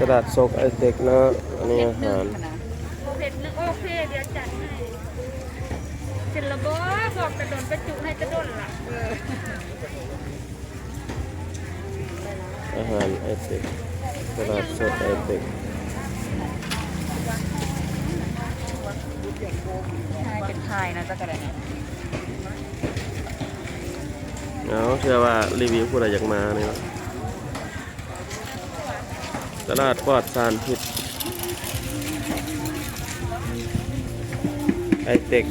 ຕະຫຼາດສົດໄອເຕັກເນາະ ອັນນີ້ອາຫານ. ບໍ່ເຜັດໜຶ່ງ ໂອເຄ ດຽວຈັດໃຫ້. ເປັນລະບໍ ບອກແຕ່ດົນ ກະຈຸໃຫ້ແຕ່ດົນລະ. ເອີ ອາຫານໄອເຕັກ ຕະຫຼາດສົດໄອເຕັກ. ເປັນຂາຍນະ ຈັກກະໄດ້ນະ. ເອົາ ເທື່ອວ່າຣີວິວຜູ້ໃດຢາກມານີ້ເນາະ. ຕະຫຼາດປອດສານພິດ ໄອເຕັກ.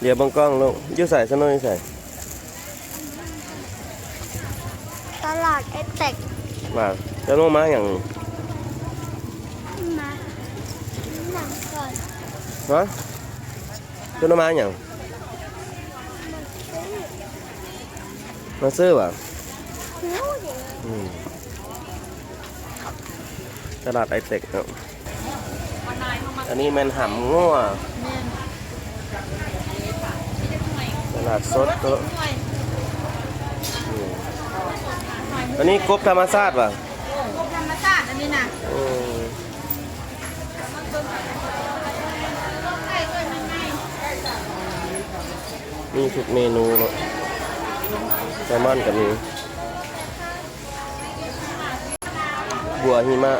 ດຽວເບິ່ງກ້ອງລູກ ຢູ່ໃສ? ຊະໂນຢູ່ໃສ? ຕະຫຼາດໄອເຕັກ. ວ່າ ເຈົ້າໂນມາຫຍັງ? ມານັ່ງກ່ອນ. ຮະ? ເຈົ້າໂນມາຫຍັງ? ມາຊື້ຫວາ? ອືມ ຕະຫຼາດໄອເຕັກເນາະ. ອັນນີ້ແມ່ນຫຳງົວ ແມ່ນ ຕະຫຼາດສົດເນາະ. ອືມ ອັນນີ້ກົບທຳມະຊາດຫວາ? ກົບທຳມະຊາດອັນນີ້ນະ. ອືມ ມີທຸກເມນູເນາະ ແຊມອນກະມີ ບົວຫິມະ.